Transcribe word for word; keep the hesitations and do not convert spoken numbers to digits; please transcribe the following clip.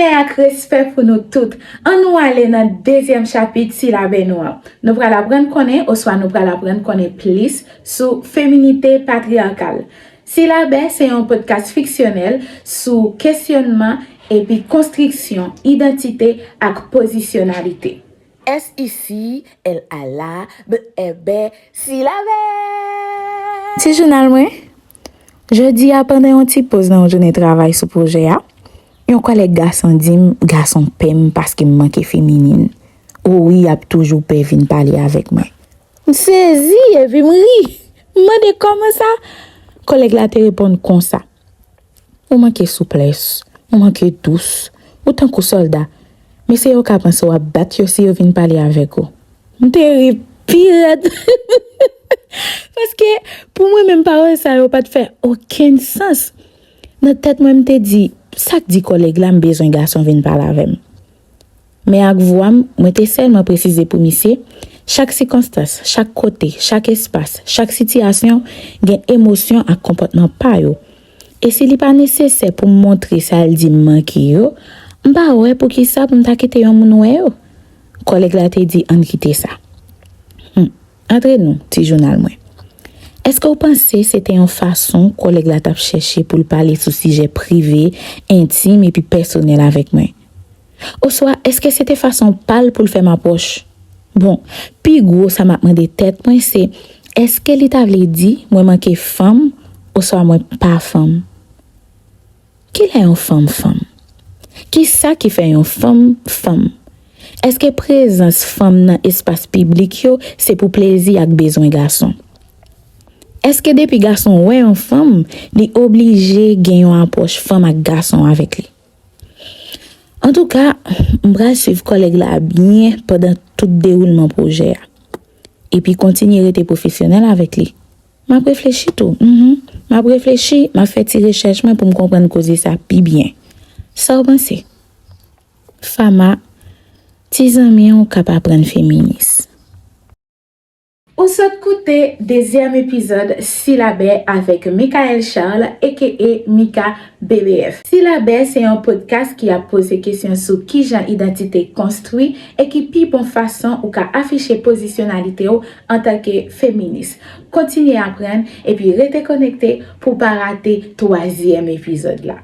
Respè ak respè pou nou tout. Ann nou ale nan dezyèm chapit silabè nou an. Nou pral aprann konnen, oswa nou pral aprann konnen plis sou feminite patriyakal. Silabè se yon podcast fiksyonèl sou kesyonman epi konstriksyon idantite ak pozisyonalite. S I C L A la, B E B, silabè! Ti jounal mwen, jodi a, pandan yon ti poz nan yon jounen travay sou pwojè a, yon kòlèg gason di m, gason pè m paske m manke feminin. O wi, y ap toujou pè vin pale avèk mwen. M sezi epi m ri. M mande kòman sa? Kòlèg la te reponn konsa: Ou manke souplès, ou manke dous, ou tankou sòlda. Mesye yo ka panse w ap bat yo si yo vin pale avèk ou. M te ri pi rèd. Paske pou mwen menm pawòl sa yo pa t fè okenn sans. Nan tèt mwen m te di, sa k di kòlèg la m bezwen gason vin pale avè m? Men ak vwa m, mwen te sèlman presize pou misye, chak sikonstans, chak kote, chak espas, chak sitiyasyon gen emosyon ak konpòtman pa yo. E si li pa nesesè pou m montre sa l di m manke yo, m pa wè poukisa pou m ta kite yon moun wè yo. Kòlèg la te di, ann kite sa. Hmm. Antre nou, ti jounal mwen. Èske w panse se te yon fason kòlèg la t ap chèche pou l pale sou sijè prive, entim epi pèsonèl avèk mwen? Oswa èske se te fason pa l pou l fè m apwòch? Bon, pi gwo sa m ap mande tèt mwen se, èske li ta vle di mwen manke fanm oswa mwen pa fanm? Kilè yon fanm fanm? Kisa ki fè yon fanm fanm? Èske prezans fanm nan espas piblik yo se pou plezi ak bezwen gason? Èske depi gason wè yon fanm, li oblije gen yon apwòch fanm ak gason avèk li? Antouka, m pral swiv kòlèg la byen pandan tout dewoulman pwojè a. Epi kontinye rete pwofesyonèl avèk li. M ap reflechi tou. Mhm. M ap reflechi, m ap fè ti rechèch mwen pou m konprann koze sa pi byen. Sa w panse? Fama, ti zanmi w k ap aprann feminis. Ou sot koute dezyèm epizòd Silabè avèk Michaëlle Charles, A K A Mika B B F. Silabè se yon podcast ki ap poze kesyon sou kijan idantite konstwi e ki pi bon fason ou ka afiche pozisyonalite w antanke feminis. Kontinye aprann epi rete konekte pou w pa rate twazyèm epizòd la.